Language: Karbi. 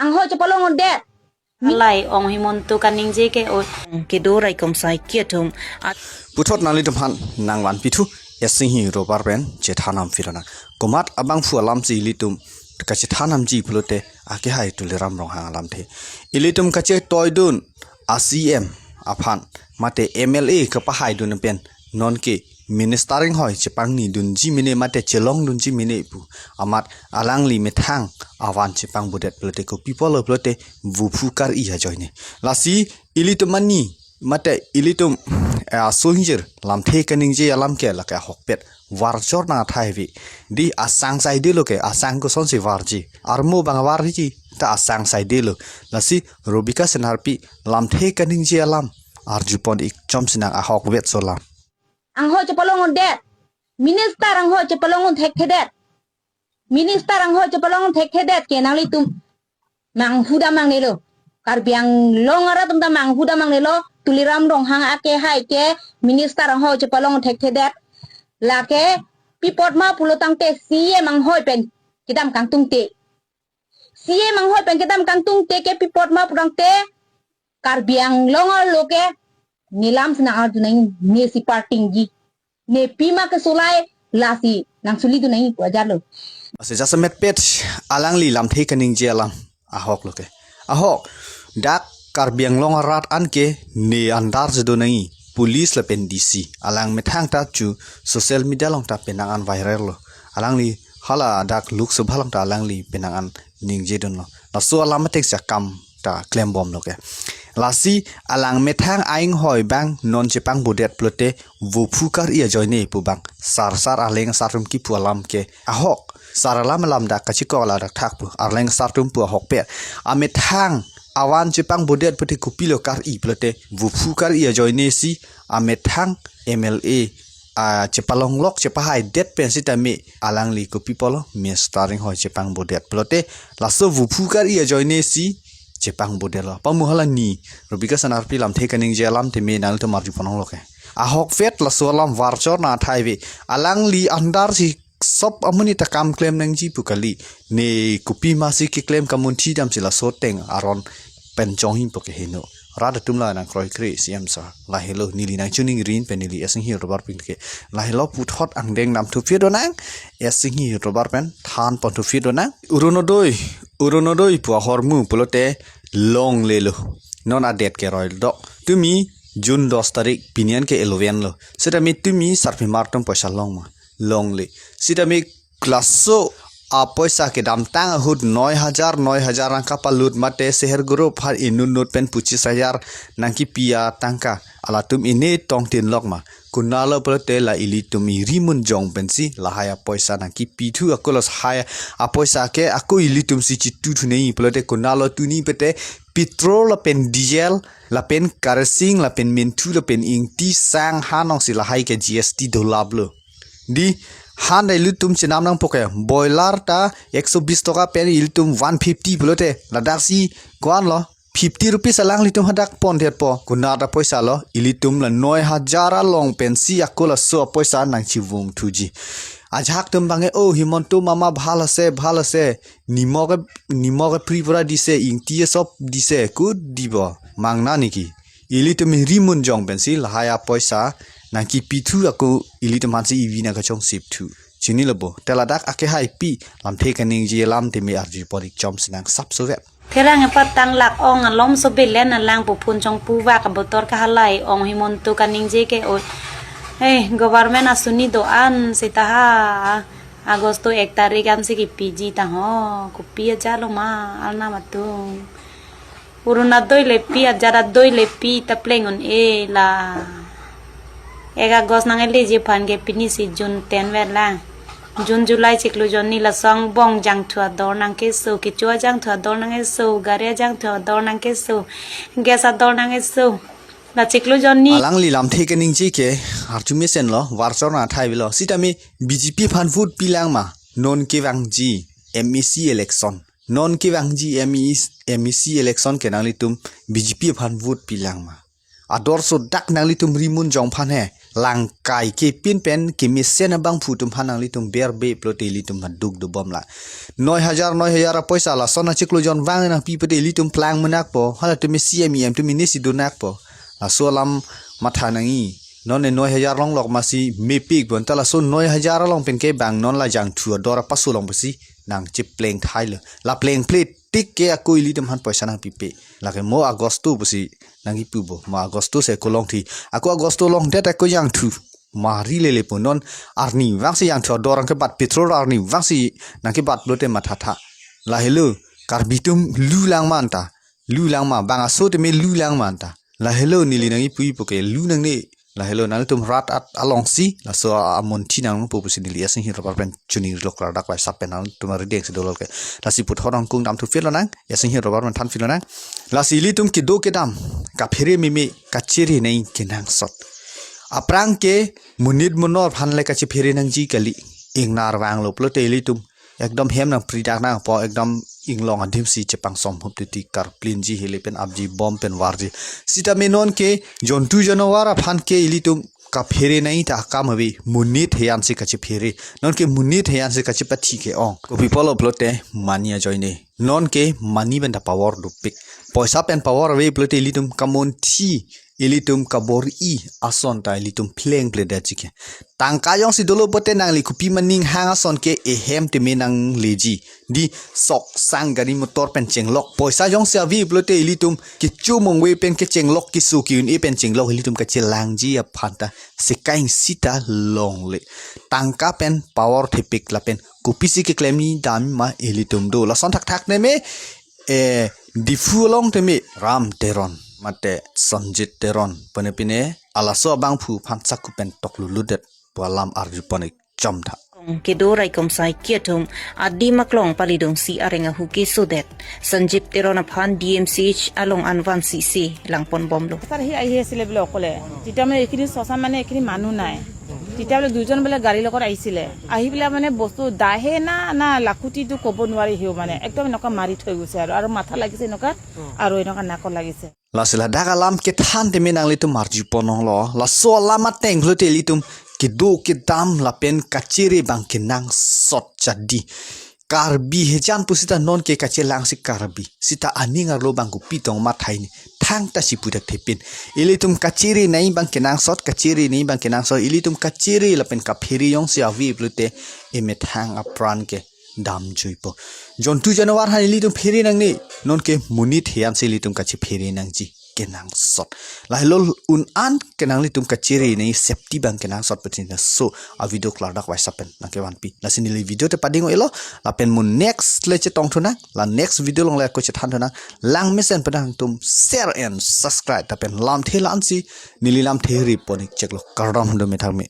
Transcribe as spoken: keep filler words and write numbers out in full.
anghoi chepalongdet. Alai ong Himanta kaningje ke o. Kedo raikom sai kiatum. Puthot nanglitum aphan nangvanpithu, Esinghi Robar pen chethan nangpilonang. Komat abangphu alamsi ilitum kachethan nangji pulote, akehai Tuliram Ronghang alamthe. Ilitum kachetoidun a C M aphan mate M L A kapahaidun pen nonke minister anghoi chepangnidunji mene mate chelongdunji mene pu amat alangli methang avan chepangbodet pulote kopi apotlo pulote vophu kar-i ajoine. Lasi ilitum mani mate ilitum, eh, aso ingjir lamthe kaningje alam ke lake ahokpet varchor nang athai ave. Di asang saidelo ke, asang kosonsi varji? Armo abang varji ta asang saidelo. Lasi Robika Senarpi lamthe kaningje alam arjupon ik chomsi nang, ahokvetso alam. Anghoi chepalongdet. Minister anghoi chepalong thekthedet. Minister anghoi chepalong thekthedet ke nanglitum manghu dam nangnelo. Karbi Anglong arat atum ta manghu dam nangnelo. Tuliram Ronghang akehai ke minister anghoi chepalong thekthedet. Lake pi apot ma pulo tangte C M anghoi pen kedam kangtungte. C M anghoi pen kedam kangtungte ke pi apot ma pulo tangte Karbi Anglong arlo ke ne lamsi nang-arju nang, nesi partingji. Ne pima kesolai lasi nang solidun nang pu ajarlo. Ase jasemet pet alangli lamthe kaningje alam ahoklo ke. Ahok, dak Karbi Anglong arat anke ne andar jedo nangji, police lapen D C. Alang methang ta chu social media along ta penang an viral lo. Alangli hala dak Lok Sabha along ta alangli penang an ningjedunlo. Laso alam athengsi akam ta klembomlo ke. Lasi alang methang ainghoi abang non chepangbodet pulote vophu kar-i ajoine pu abang. Sar sar arleng asar atum kipu alam ke ahok. Sar alam alam dak kachikok ladak thak pu. Arleng asar atum pu ahokpet. Amethang avan chepangbodet pulote kopilo kar-i pulote vophu kar-i ajoine si amethang M L A, ah, chepalonglok chepahaidet pen sitame alangli kopi apotlo minister anghoi chepangbodet pulote laso vophu kar-i ajoine si chepangbodet lo. Pamu hala ni Robika Senarpi lamthe kaningje alam tame nangtum arjupon nanglo ke. Ahokpet laso alam varchor nang athai ave. Alangli andar si sop amonit ta kam klem nangji pu kali. Ne kopi masi keklem kamunthi damsi laso ateng aron pen chonghi po ke heno. Rat atum la nang kroikre C M sa. Lahelo neli nangchiningri pen neli Esinghi Robar pen ke. Lahelo puthot angdeng namthu pidonang. Esinghi Robar pen thanpon thu pidonang. Orunodoi, Orunodoi pu ahormu pulote longlelo. Non adet ke roidok. Tumi June dos tarik, pini an ke eleven lo. Sitame tumi sarpimar atum poisa long ma? Longle. Sitame laso apoisa kedamtang ahut noi hajar, noi hajar nangkapalut mate seher group har inut nut pen pochis hajar nangkipi atangka. Halatum ine tongtin lok ma? Konatlo pulote la ilitum iri munjong pensi lahai apoisa nangkipithu, ako lahai apoisa ke ako ilitum si chituthu nangji pulote konatlo tuni pete petrol lapen diesel lapen kerosene lapen menthu lapen ingti sang hanong si lahai ke G S T dolaplo. Di han ta ilitum chenam nangpo ke, boiler ta ekso bis toka pen ilitum one fifty pulote, ladak si ko-anlo, fifty rupees alanglitum hadak pondetpo, konat apoisa lo? Ilitum la noi hajar along pensi ako laso apoisa nangchivungthuji. Ajahak atum abang ke, "Oh, Himanta mama bhal ase, bhal ase, nimok ke, nimok ke free pura dise, ingti ke sop dise," ko dipo, mangna niki? Ilitum iri munjong pensi lahai apoisa nangkipithu, ako ilitum aphansi ivi nangkachongsipthu. Chinilo bo, te ladak akehai pi lamthe kaningje alam tame arjupon ik chomsi nang sapsovet. Therang epatang lak ong alom so belen alang pu phone chongpu vak abotor kahalai ong Himanta kaningje ke o. Eh, government asuni do-an seta ha. Agosto ek tarik ansi kipiji tangho. Kopi ajarlo ma, arnam atum. Orunodoi le pi, ajat adoi le pi, ta pleng un-e la. Ek August nang-eleji aphan ke pini si June ten vet lang. June, July, chiklo jonni laso angbong jangthu ador nangkeso, kecho ajangthu ador nangkeso, gari ajangthu ador nangkeso, gas ador nangkeso. La chiklo jonni. Alangli lamthe kaningje ke arju mesenlo, varchor nang athai avelo. Sitame B J P aphan vote pilang ma? Non kevangji M A C election. Non kevangji M A C, M A C election ke nanglitum B J P aphan vote pilang ma? Ador so dak nanglitum iri munjong aphan he. langkai kepin pen kemesen abangphu atum aphan nanglitum berbe pulote ilitum aphan duk dobom lang. Noi hajar, noi hajar apoisa lason achiklo jon vang nangpi pulote ilitum plang menakpo, halatum C M, E M atum nesi donakpo. Laso alam matha nangji. Non ne noi hajar longlok masi mepik bon ta laso noi hajar along pen ke bang non la jangthu ador apaso along pusi nangchepleng thailo. La plengple tik ke ako ilitum aphan poisa nangpipe. Lake mo Agosto pusi nangkipupo. Mo Agosto si ako longthi. Ako Agosto longdet ako jangthu. Mari lele po non arni vangsi jangthu ador nangkebat, petrol arni vangsi nangkebat pulote mathatha. Lahelo Karbi atum lu lang ma anta. Lu lang ma, bang aso teme lu lang ma anta. Lahelo neli nangkipupo ke lu nangne. Lahelo nangtum rat at alongsi laso amonthi nangpo pusi neli Yasing Hirobar pen chuningri lo klardak vai sap pen nangtum arideng si dolol ke. Lasi puthot nangkung damthu philonang, Yasing Hirobar pen than philonang. Lasi ilitum kedo kedam kaphere meme kachere nangji kenangsot. Aphrang ke monit monor aphan le kachephere nangji kali. Ingnar vanglo pulote ilitum ekdom hem nangpridak nangpo, ekdom inglong adimsi chepangsom hup titi karplinji hile pen apji bom pen varji. Sitame non ke jontu janwar aphan ke ilitum kaphere nangji ta akam ave, monit heyan si kachephere. Non ke monit heyan si kachepathi ke-ong. Kopi pulo pulote money ajoine. Non ke money pen ta power dopik. Poisa pen power ave pulote ilitum kamonthi, ilitum kabor-i ason ta ilitum plengple detji ke. Tangka jongsi dolo pulote nangli kopi ma ning hang ason ke ehem teme nangleji. Di sok sang gari motor pen chenglok. Poisa jongsi ave pulote ilitum kecho mongve pen kechenglok, keso ke-un-e pen chenglok, ilitum kachelangji aphan ta sekaing sita longle. Tangka pen power thepik lapen kopisi keklemji dam ma ilitum do. Lason thakthak neme, eh, Diphu along teme Ram Teron mate Sanjit Teron pone pine alaso abangphu aphan saku pen tokluludet pu alam arju pon-ik chomtha. Kong kedo raikom saiki atum adim aklong palidungsi areng ahu kesodet. Sanjit Teron aphan D M C H along anvan si se langpon bomlo. Sir, সি আহি আছিলে বোলে অকলে। তেতিয়া মানে এইখিনি শ্মশান মানে এইখিনি মানুহ নাই। তেতিয়া বোলে দুজন বোলে গাড়ীৰ লগত আহিছিলে। আহি পেলাই মানে বস্তু দাহে না, না লাখুটিটো ক'ব নোৱাৰি, সিও মানে একদম এনেকুৱা মাৰি থৈ গৈছে আৰু, আৰু মাথা লাগিছে এনেকুৱা, আৰু এনেকুৱা নাকত লাগিছে। Lasi ladak alam kethan teme nanglitum arju pon-onglo. Laso alam ateng pulote ilitum kedo kedam lapen kachere abang kenangsot jadi. Karbi hejan pusita non ke kachelangsi Karbi. Sita aning arlo abang kopi tong mathai ni. Thangta si pudak thepin. Ilitum kachere nangji abang kenangsot, kachere nangji abang kenangsot. Ilitum kachere lapen kaphere jongsi ave pulote emethang apran ke damjuipo. Jontu janwar aphan ilitum phere nangne, non ke monit heyan si ilitum kachephere nangji kenangsot. Lahelo un-an ke nanglitum kachere nangji safety abang kenangsot putin laso avideo klardak vai sap pen nangkevanpi. Lasi neli video te pading-o-elo, lapen mo next le chetongthunang, la next video along le ako chethanthunang, langmesen pen nangtum share and subscribe, lapen lamthe la-ansi neli lamthe ri pon-ik cheklo, kardom do methang me.